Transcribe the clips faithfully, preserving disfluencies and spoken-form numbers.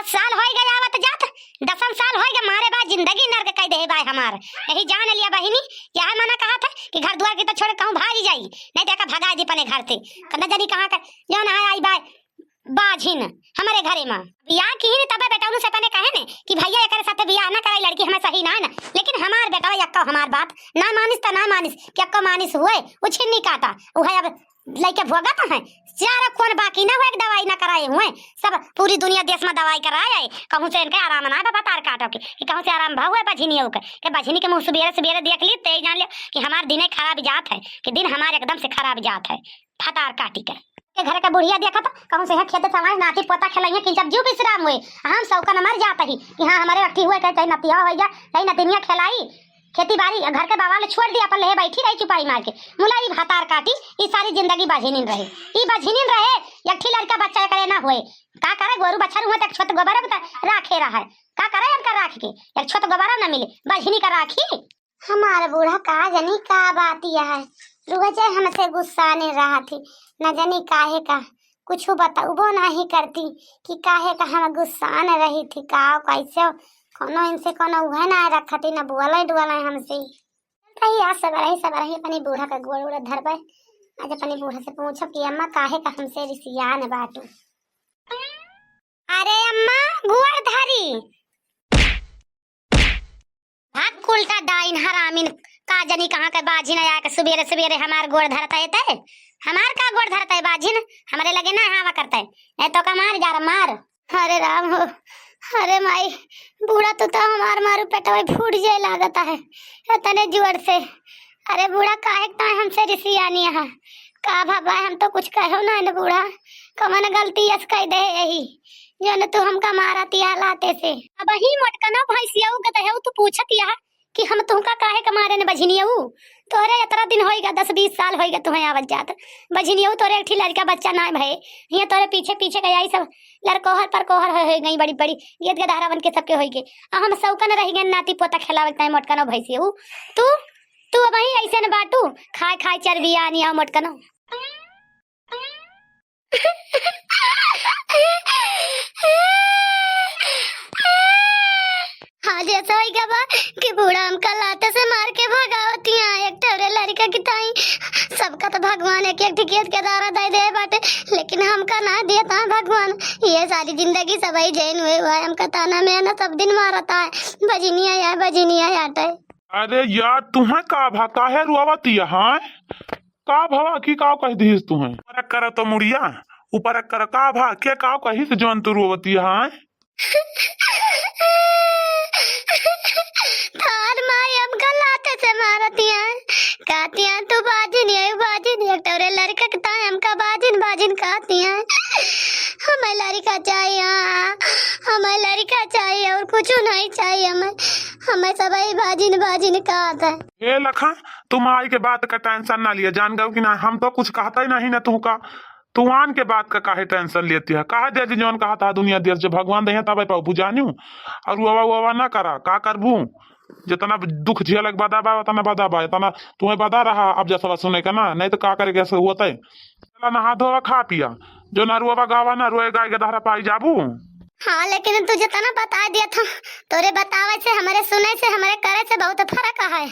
साल होइगा आवत जात, दसन साल होइगा, मारे बा जिंदगी नर्क कइ देहे बा हमार। यही जान लिया बहिनी, यह मना कहत है कि घर दुआर की तो छोड़ कहूँ भागी जाई, नहीं तो एका भगाइ दी अपने घर से। तो न जानी कहाँ का जौन है आई बा बाझिन हमरे घरे मा। बियाह किहिन तबे बेटौनु से अपने कहेन कि भइया एकरे साथे बियाह न कराई, लड़की हमें सही ना है ना। लेकिन हमार बेटवा यक्को हमार बात ना मानिस त ना मानिस, कि यक्को मानिस हुए, उ छिन्नी काटा, उहे अब लइके भोगत हैं। चार कौन बाकी ना हुए, एक दवाई ना कराए हुए। सब पूरी दुनिया देश मा दवाई कराए आए, कहूँ से इनके आराम ना बा, भतार काटो के, कि कहूँ से आराम भा हुए बझिनियों के। कि बझिनी के मुँह सुबेरे सुबेरे देख ली, ते जान लियो कि हमार दिने खराब जात है, कि दिन हमार एकदम से खराब जात है। भतार काटी के। के घर के बुढ़िया देखत, कहूँ से है खेत समाज नाती पोता खेलइहे कि जब जीव विश्राम हुए। हम सौकन मर जात ही कि हाँ, हमारे अट्ठी हुए, कहे चाहे नतिया होइ जा, चाहे नतिनिया खेलाई। खेती बाड़ी, घर के बवाल छोड़ दिया, अपन लेहे बैठी रही चुपाई मार के। मुला ई भतार काटी, ई सारी जिंदगी बझिनिन रहे, ई बझिनिन रहे, एक ठी लड़का बच्चा एकरे ना होए। का करे, गोरू बछर हुए त एक छोट गोबर त राखे रहा है। का करे इनका राख के, एक छोट गोबर ना मिले, बझिनी का राखी। हमार बूढ़ा का जानी का बात यह है, रोजे हमसे गुस्साने रहत ही, न जानी काहे का, कुछ बतउबो नहीं करती कि काहे का हम गुस्सान रही थी, का कैसे, कोनो इनसे कोनो उहे ना रखती, न बोले डोले हमसे। कही आज सवेरे ही, सवेरे ही अपनी बूढ़ा का गोड़ उड़ धरबे, आज अपनी बूढ़ा से पूछब कि अम्मा काहे का हमसे रिसियान बाटू। अरे अम्मा, गोड़ धरी। भाग उल्टा डाइन हरामिन, का जानी कहाँ के बाझिन आके सुबेरे सुबेरे हमार गोड़ धरत है ते। हमार का गोड़ धरत है बाझिन, हमरे लगे ना आवा करत है, नहीं तो का मार जा रे मार। अरे राम हो, अरे माई, बूढ़ा तू तो हमार मारू पेटवा फूट जाए लागत है। इतने जोर से, अरे बूढ़ा काहे के ताई हमसे रिसियानी है? का भवा, हम तो कुछ कहो ना न बूढ़ा, कवन गलती अस कह दे यही, जौन तू हमका मारत या लाते से। अबही मोटकना भैंसिया उगत है, तू पूछत या कि हम तुहका काहे के मारे न बझिनियऊ? तोहरे इतना दिन होइगा, दस बीस साल होइगा तुहें आवत जात। बझिनियऊ तोरे एक ठी लड़का बच्चा ना भए, हियाँ तोरे पीछे पीछे गया, ई सब लड़कोहर परकोहर हो, हो गई बड़ी बड़ी, गेद गदहरा बन के सबके होइगे। आ हम सौकन रह गए नाती पोता खेलावत ताई मोटकनो भैंसियऊ। तू, तू अबही ऐसे न बाटू, खाए खाए चर्बिया आनी आओ मोटकनो। हाँ, जैसा होई गवा कि बूढ़ा हमका लाते से मार के भगावतिया, एक ठौरे लड़का की ताई। सबका तो भगवान एक एक ठिकेत के दारा दे दे बाटे, लेकिन हमका ना देता है भगवान। ये सारी जिंदगी सबही जैन हुए हुआ है, हमका ताना में ना सब दिन मारता है, बजनिया या बजनिया आटे। अरे यार, तुम्हें का भा, काहे रोवतिया है? का भवा की का कह दिहिस तुहें? ऊपर करो तो मुड़िया, ऊपर करो। का भा, के का कहिस जौन तू रोवतिया है? तोर माई हमका लाते से मारतिया, कहतिया तू बाजिन, यही बाजिन, एक ठौरे लड़का के ताई हमका बाजिन, बाजिन कहतिया। हमें लड़का चाहिए, हमें लड़का चाहिए और कुछ नहीं चाहिए हमें, हमें सबही बाजिन, बाजिन कहत है। हे लखा, तू माई के बात का tension ना लिया, जान गयो कि ना, हम तो कुछ कहता ही नहीं ना तुहका। तू आन के बात का काहे tension लेती है? कहा दे जी जौन कहता है दुनिया देश, जब भगवान दे तबे पाऊ बुझानियो। और वो वो ना करा, का करबू? जितना दुख झेलक बदा बा, उतना बदा बा, इतना तुम्हें बदा रहा, अब जसवा सुने का ना, नहीं तो का करे कैसे होता है। चला नहा धोवा, खा पिया, जो नरुआ गावा, नरुआ गाय के धारा पाई जाबू। हाँ, लेकिन तू जितना बता दिया था, तोरे बतावे से, हमारे सुने से, हमारे करे से बहुत फर्क है।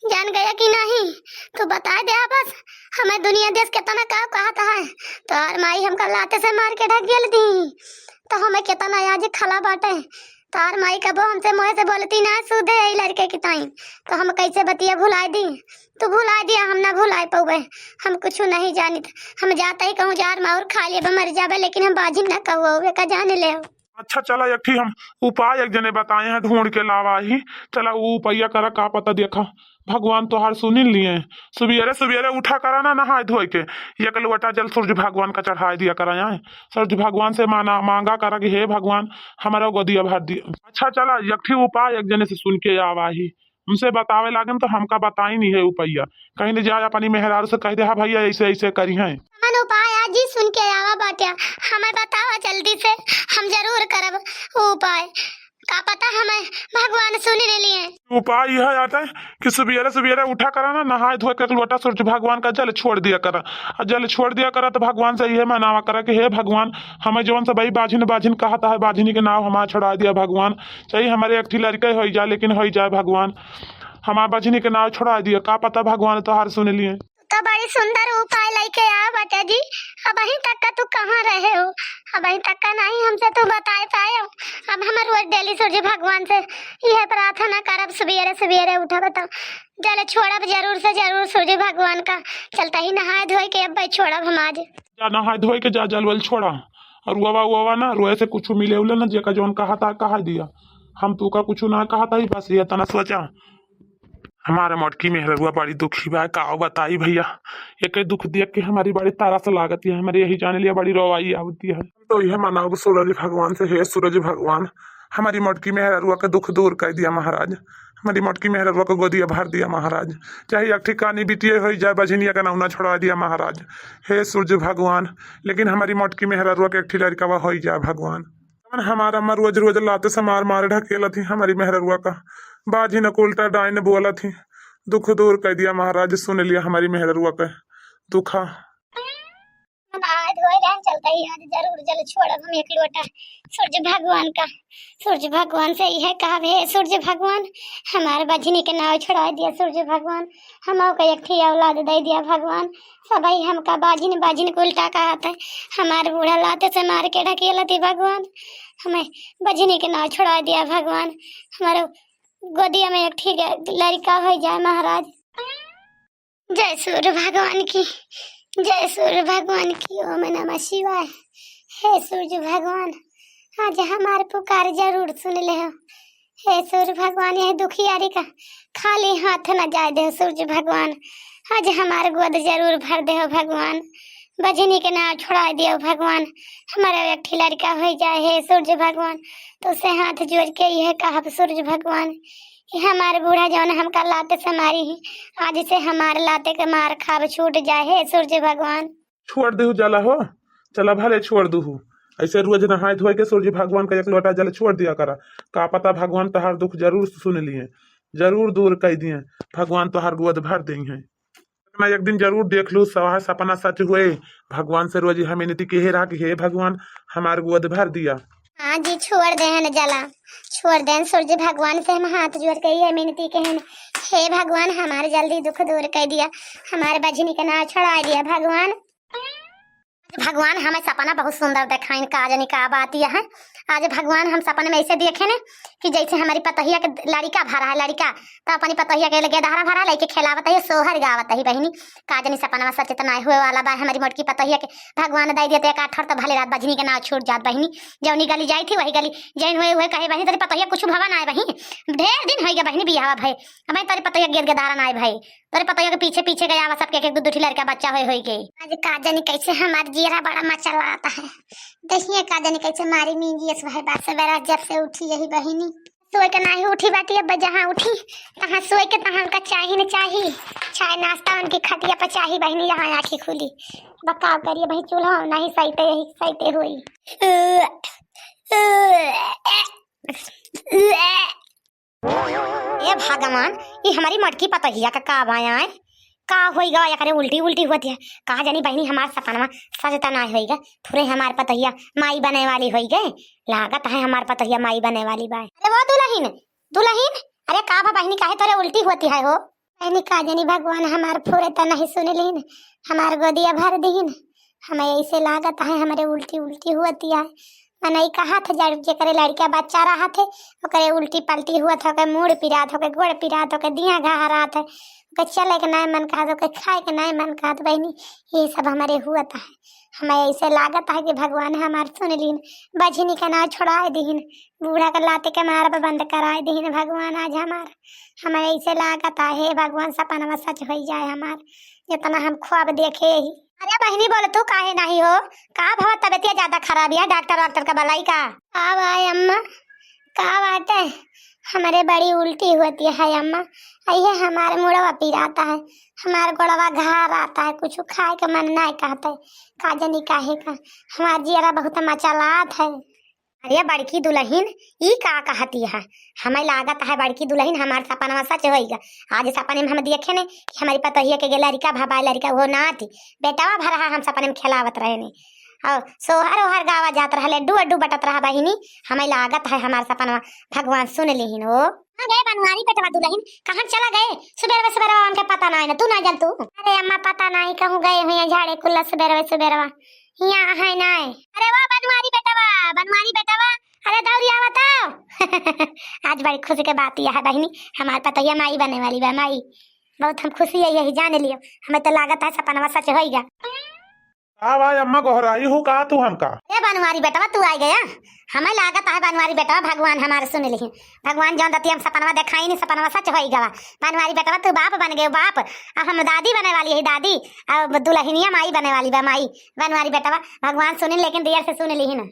जान गया कि नहीं? तू बता दे बस, हमें दुनिया देश कितना का कहत है। तोहार माई हमका लाते से मार के ढकेल दी, तो हमें कितना आज खला बाटे। तोहार माई कबो हमसे मुँह से बोलती ना सूधे यही लड़के की ताई, तो हम कैसे बतिया भुलाई दी? तू भुलाई दिया, हम ना भुलाई पौबे। हम कुछ नहीं जानित, हम जाते ही कहूँ जार माउर खा लेबे, मर जाबे, लेकिन हम बाजिन ना कहू का जान ले। अच्छा चला, एक ठी हम उपाय एक जने बताए हैं, ढूंढ के लावा ही। चला वो उपाय करा, का पता देखा भगवान तोहार सुनिन लिए। सुबेरे सुबेरे उठा करा ना नहाए धोए के, एक लोटा जल सूर्य भगवान का चढ़ाए दिया करा। यहाँ सूर्य भगवान से माना, मांगा करा कि हे भगवान हमारा गोदिया भर दिया। अच्छा चला, एक ठी उपाय एक जने से सुन के आवा ही। हमसे बतावे लागन तो हमका बताई नहीं है उपैया। कहीं ले जाए अपनी मेहरारू से कह दे, "हाँ भैया, ऐसे ऐसे करी हैं।" हमन उपाय आज ही सुन के आवा बाट्या, हमें बतावा जल्दी से, हम जरूर करब उ उपाय। का पता हमें भगवान सुन ले लिए। उपाय यह आटे कि सुबेरे सुबेरे उठा करा ना, नहाए धोए के एक लोटा सूरज भगवान का जल छोड़ दिया करा। और जल छोड़ दिया करा तो भगवान से यह मनावा करा कि हे भगवान, हमें जौन सब ई बाझिन बाझिन कहत है, बाझिनी के नाव हमार छोड़ा दिया भगवान। चाहे हमारे एक ठी लड़का होई जाए, लेकिन होई जाए भगवान, हमार बाझिनी के नाव छोड़ा दिया। का पता भगवान तोहार सुन लिए। तो बड़ी सुंदर उपाय लेके आए बाटे जी। अबहीं तक का तू कहाँ रहे हो? अबहीं तक का नहीं हमसे तू बताए पाए हो। अब हम रोज डेली सूरज भगवान से यह प्रार्थना करब, सुबेरे सुबेरे उठब तो जल छोड़ब जरूर से जरूर सूरज भगवान का। चलता ही नहाए धोए के अब छोड़ब हम आज। जा नहाए धोए के जा, जल वल छोड़ा। और ववा ववा ना रोए से कुछ मिले उले ना, जेका जौन कहा था कहा दिया। हम तू का कुछ ना कहा था ही, बस ये तना सोचा। हमारे मोटकी मेहररुआ बड़ी दुखी बा, का बताई भैया। एके दुख देख के हमारी बड़ी तरस लागत है, हमारे यही जाने लिया बड़ी रोवाई आवती है। तो यह मनाओ सूरज भगवान से, हे सूरज भगवान, हमारी मोटकी मेहररुआ के दुख दूर कर दिया महाराज, हमारी मोटकी मेहररुआ के गोदिया भर दिया महाराज, चाहे एक ठिकानी बिटिया हो जाए, बझनिया का नौना छोड़ा दिया महाराज, हे सूरज भगवान, लेकिन हमारी मोटकी मेहररुआ के एक ठी लड़का हो जाए भगवान। जवन हमार अम्मा रोज रोज लाते से मार मार ढकेलत ही हमारी मेहररुआ का। बाझिन कुल उल्टा डाइन बोलत ही। दुख दूर कर दिया महाराज, सुन लिया हमारी मेहररुआ का दुखा। नहाए धोए रहन चलता ही आज जरूर जल छोड़ब हम एक लोटा सूरज भगवान का। सूरज भगवान से यह कहब, हे सूरज भगवान, हमार बझिनी के नाव छोड़ा दिया सूरज भगवान, हम ओके एक ठी औलाद दे दिया भगवान। सबही हमका बाझिन बाझिन कुल उल्टा कहत है। हमार बूढ़ा लाते से मार के ढकेलत ही भगवान, हमें बझिनी के नाव छोड़ा दिया भगवान। हमारे गोदिया में एक ठी लड़का हो जाए महाराज। जय सूर्य भगवान की, जय सूर्य भगवान की, ओम नमः शिवाय। हे सूर्य भगवान, आज हमार पुकार जरूर सुन ले हो। हे सूर्य भगवान, यह दुखियारी का खाली हाथ न जाए दे सूर्य भगवान। आज हमार गोद जरूर भर दे हो भगवान। बझिनी के नाव छोड़ा दियो भगवान, हमारा एक ठी लड़का हो जाए। हे सूर्य भगवान, तो से हाथ जोड़ के यह कहब सूर्य भगवान कि हमार बूढ़ा जौन हमका लाते से मारी ही, आज से हमार लाते के मार खाब छूट जाए। हे सूर्य भगवान। छोड़ देहु जला हो, चला भले छोड़ दूहु। ऐसे रोज नहाए धोए के सूर्य भगवान का एक लोटा जल छोड़ दिया करा। का पता भगवान तोहार दुख जरूर सुन लिए, जरूर दूर कर दिए। भगवान तोहार गोद भर दे हैं। ना एक दिन जरूर देख लू सवा सपना सच हुए। भगवान से रोज हम मिनती के रहा कि हे भगवान, हमार गोद भर दिया। हाँ जी, छोड़ देहन जला, छोड़ देहन सूर्य भगवान से हम हाथ जोड़ के ये मिनती कहन, हे भगवान, हमार जल्दी दुख दूर कर दिया, हमार बझिनी के नाव छोड़ा दिया भगवान। भगवान हमें सपना बहुत सुंदर देखाइन, का जानी का बात यह है। आज भगवान हम सपने में ऐसे देखे ने कि जैसे हमारी पतोहिया के लड़िका भरा है, लड़िका तो अपनी पतोहिया के लगे दहरा भरा लेके खेलावत है, सोहर गावत है बहिनी। का जानी सपनवा सच त नाय हुए वाला बा, हमारी मोटकी पतोहिया के भगवान दे दिया तो एक आठर तो भले रात बझिनी के नाव छूट जात बहिनी। जौनी गली जाई थी वही गली जैन हुए हुए कहे, बहिनी तोरी पतोहिया कुछ भवा नाय बहिनी, ढेर दिन होई गए बहिनी बियाहवा भए, हमें तोरी पतोहिया गेद गदारा नाय भए। तोरे पतोहिया के पीछे पीछे गया, सबके एक एक दू दू ठी लड़का बच्चा होए होई के। आज का जानी कैसे हमार जियरा बड़ा मचलात है। देखिए का जानी कैसे मारी नींद यस भाई बात से बेरा जब से उठी यही बहिनी। सोए के नाही उठी बाटी, अब जहाँ उठी तहाँ सोए के, तहाँ उनका चाही न चाही, चाय नाश्ता उनकी खटिया पर चाही बहिनी, जहाँ आँखी खुली। बताओ करिए भाई, चूल्हा नहीं सही तो यही सही तो होई। ए भगवान, ई हमारी मटकी पतोहिया का का बाय आय? का होई गा, एकरे उल्टी उल्टी होती है। का जानी बहिनी, हमार सपनवा सच त ना होई गा, थोरे हमार पतोहिया माई बने वाली होई गए। लागत है हमार पतोहिया माई बने वाली बाय। अरे वो दुलहिन, दुलहिन, अरे का बा बहिनी, काहे तोरे उल्टी होती है हो? बहिनी का जानी भगवान हमार फुरे त नहीं सुन लीन, हमार गोदिया भर दीन। हमें ऐसे लागत है हमरे उल्टी उल्टी होती है। मनई कहत है, जड़ जेकरे लड़का बच्चा रहत है, ओकरे उल्टी पल्टी हुअत है, ओके मूड़ पिरात है, ओके गोड़ पिरात है, ओके दिया घहरात है, ओके चले के नाय मन कहत, ओके खाए के नाय मन कहत। बहिनी, ये सब हमरे हुअत है। हमें ऐसे लागत है कि भगवान हमार सुन लीन, बझिनी के नाव छोड़ाए दीन, बूढ़ा के लाते के मारब बंद कराए दीन भगवान आज हमार। हमें ऐसे लागत है, हे भगवान, सपनवा सच होई जाए हमार, जितना हम ख्वाब देखे ही। अरे बहिनी, बोल तू काहे नहीं हो? का भवा, तबियतिया ज्यादा खराब है, डॉक्टर वॉक्टर का बुलाई का? का भाई अम्मा, का बात है? हमारे बड़ी उल्टी होती है अम्मा, ये हमारे मुड़वा पिराता है, हमारे गोड़वा घहराता है, कुछ खाए का मन नहीं कहता है, का जानी काहे का, हमार जियरा बहुत मचलात है। अरे बड़की दुलहिन, ई का कहती है? हमें लागत है बड़की दुलहिन हमार सपनवा सच होइगा। आज सपने में हम देखे ने कि हमारी पतोहिया के गे लड़का भबाए, लड़का वो नाती, बेटवा भरहा हम सपने में खेलावत रहे ने। और सोहर ओहर गावा जात रहा, लड्डू अड्डू बटत रहा बहिनी। हमें लागत है हमार सपनवा भगवान सुन लिहिन हो। कहाँ गए बनवारी बेटवा दुलहिन, कहाँ चला गए? सुबेरवा सुबेरवा उनके पता नाहीं ना, तू ना जन तू। अरे अम्मा पता नाहीं कहूँ गए हुए झाड़े कुल्ला सुबेरवा सुबेरवा। हियाँ है नाहीं। अरे वाह बनवारी बेटवा, बनवारी बेटवा, अरे दौरी आवत हो। आज बड़ी खुशी के बात यह है बहिनी, हमार पतोहिया माई बने वाली बा, माई। बहुत हम खुशी है, यही जान लियो। हमें तो लागत है सपनवा सच होइगा। का भाई अम्मा गोहराई हूँ का तू हमका? ए बनवारी बेटवा तू आ गया, हमें लागत है बनवारी बेटवा भगवान हमारे सुन लिहिन। भगवान जौन दती हम सपनवा देखाई नहीं, सपनवा सच होइगा। बनवारी बेटवा तू बाप बन गए बाप, अब हम दादी बने वाली है दादी, अब दुलहिनिया माई बने वाली बा माई। बनवारी बेटवा भगवान सुनिन लेकिन देर से सुन लिहिन।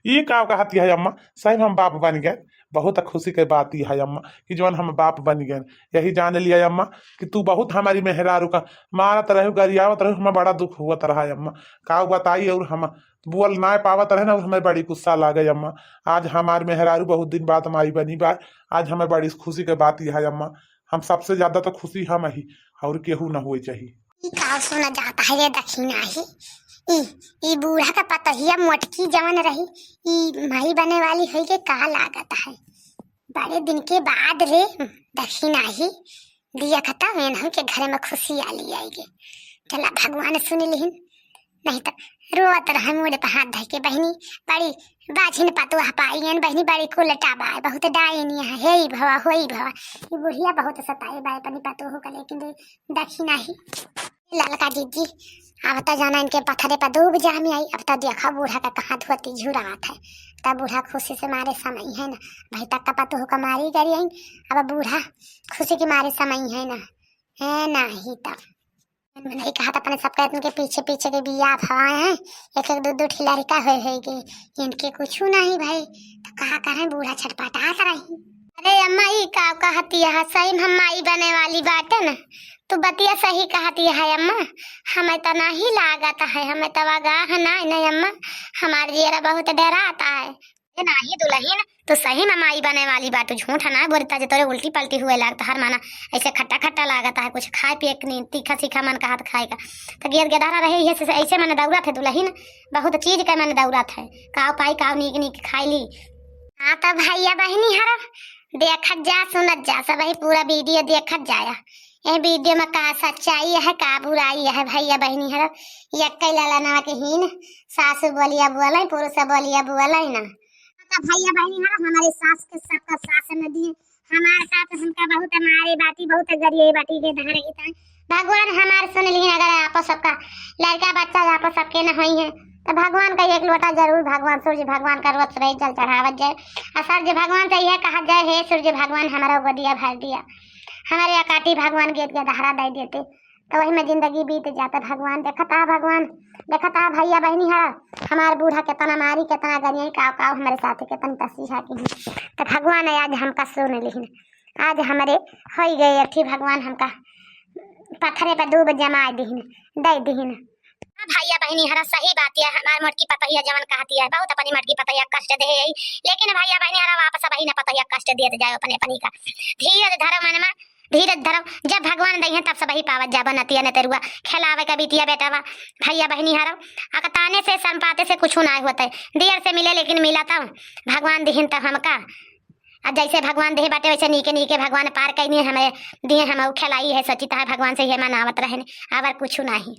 ई का कहती है अम्मा, सही में हम बाप बन गए। बहुत खुशी के बात ई है अम्मा कि जौन हम बाप बन गए। यही जान लिया अम्मा कि तू बहुत हमारी मेहरारू का मारत रहू, गरियावत रहू, हमें बड़ा दुख हुआ रहा है अम्मा। का बताई, और हम बोल ना पावत रहे ना, और हमें बड़ी गुस्सा लागे अम्मा। आज हमार मेहरारू बहुत दिन बाद माई बनी बा, आज हमें बड़ी खुशी के बात ई है अम्मा। हम सबसे ज्यादा तो खुशी हम ही, और केहू ना हुए चाहिए। ई का सुना जाता है रे दखिनाही? ई, ई बूढ़ा का पतहिया मोटकी जवन रही, ई माई बने वाली होई के का लागत है? बड़े दिन के बाद रे दखिनाही दिया खता, एनहू के घर में खुशी आली आएगी। चला भगवान सुन लिहिन, नहीं तो रोवत रहे मुड़े पे हाथ धर के बहिनी, बड़ी बाझिन पतोह पाई गन बहिनी, बड़ी कुलटा बा, बहुत डायनी है, हे भवा, होई भवा। ई बुढ़िया बहुत सताए बा अपनी पतोह का, लेकिन रे दखिनाही। ललका जीजी, अब त जाना इनके पथरे पर दूब जामी आई। अब त देखा बूढ़ा का कहाँ धोती झुरात है। तब बूढ़ा खुशी से मारे समय है ना, भाई तक का पतोह का मारी गरी आई। अब बूढ़ा खुशी के मारे समय है ना, है नाही तब। मनई कहा त अपने सबके इनके पीछे पीछे के बिया भवाए हैं, एक एक दो दो ठी लड़का होए होएगी, इनके कुछ नहीं भाई। तो कहा करें बूढ़ा छटपटात रही। अरे अम्मा ई का कहती है, सही में हम माई बने वाली बाटे ना। तू बतिया सही कहती है अम्मा, हमें तो नहीं लागत है, हमें तो आगाह नहीं, नहीं अम्मा, हमार जियरा बहुत डराता है। ए नाही दुलहिन, तू सही में माई बने वाली बाटू, झूठ ना बोलता जे तोरे उल्टी पल्टी हुए लागत हर माना, ऐसे खट्टा खट्टा लागत है, कुछ खाए पिए के नहीं, तीखा सीखा मन कहत खाए का। तो गियर गेदारा रहे, ये से ऐसे मन दौड़त है दुलहिन, बहुत चीज के मन दौड़त है, काव पाई काव नीक नीक खाई ली। हाँ तो भैया बहिनी हर देखत जा सुनत जा, सब ही पूरा वीडियो देखत जाया। ए वीडियो में का सच्चाई है का बुराई है भैया बहिनी हर, यक्के ललनवा के हीन सासु बोलिया बोले, पुरुष बोलिया बोले ना। तो भैया बहिनी हर हमारे सास के सबका सास न दिए, हमारे साथ हमका बहुत मारे बाटी, बहुत गरिए बाटी के धरे ही था। भगवान हमार सुन लिहिन, अगर आपो सबका लड़का बच्चा आपो सबके न होई है, तो भगवान का एक लोटा जरूर भगवान सूर्य भगवान का रोज सुबह जल चढ़ावत जाए। और सूर्य भगवान से यह कहा जाए, हे सूर्य भगवान हमारा गोदिया भर दिया, हमारे अकाटी भगवान गेद के दहरा दे देते, तो वही में जिंदगी बीत जाता। भगवान देखता, भगवान देखता भैया बहिनी हर, हमार बूढ़ा कितना मारी, कितना गरियाई, काव काव हमारे साथ कितनी तसीहा की। तो भगवान आज हमका सुन लिहिन, आज हमरे होई गए अथी, भगवान हमका पत्थरे पर दूब जमाए दिहिन, दे दिहिन। हाँ भैया बहिनी हरा सही बात है, हमार मोटकी पतहिया जवन कहती है बहुत अपनी मोटकी पतहिया कष्ट दे है, लेकिन भैया बहिनी हरा वापस वही न पतहिया कष्ट देत जाए अपने अपनी का। धीरज धरो मन में, धीरज धरो, जब भगवान दई है तब सब ही पावत जाबो नतिया नतरुआ, खेलावे का बिटिया बेटावा। भैया बहिनी हरो अकताने से संपाते से कुछ ना होता है, देर से मिले लेकिन मिला तब भगवान दिहिन तब हमका। आ जैसे भगवान देहे बाटे वैसे नीके नीके भगवान पार कैनी हमें दिए, हम ऊ खेलाई है, सोची तहा भगवान से ये मनावत रहन, और कुछ नाही।